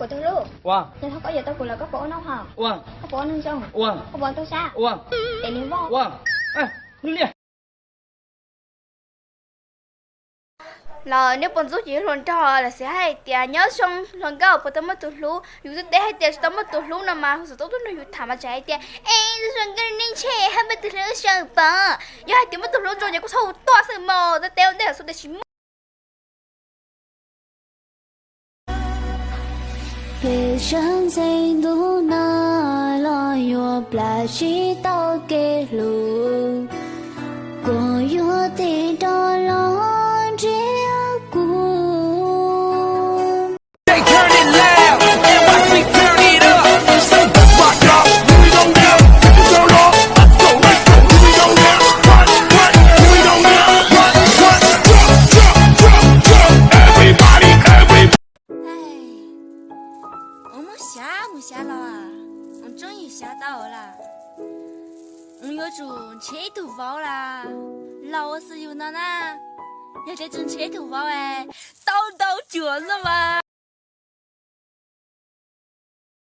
Tus hlub, ua, yog thaum koj yuav tau kuv lawm koj puas ua noj haus? Ua, koj puas ua neeg zoo? Ua, koj puas ua tau sab? Ua, es nim voj ua. Los neb puas ntxub ces yuav hluas nraug los xav hais tias nyob zoo hluas nkauj puas tau muaj tus hlub? Yus twb teb hais tias tsis tau muaj tus hlub no mas hu xov tooj tuaj nrog yus tham mas tseem hais tias es tus zoo nkauj neej ntshe haj muaj tus hlub zoo pom. Yog hais tias muaj tus hlub zoo ces kuj txhob hu tuaj xwb mog, twb teb ua ntej los xwb tias tsis muaj. Peb sawv ntxhais ntuj no los yuav plam tsis tau kev hlub, kuv yuav tig rov los nrhiav kuv. Ua muab xyav mus xyav los, ua tseeb yus xyav tau lawm. Ua yuav tsum nrhiav ib tug vauv los laus ua xwb yus no na. Yog tias tsis nrhiav ib tug vauv es tau ntau cuam xwb mas.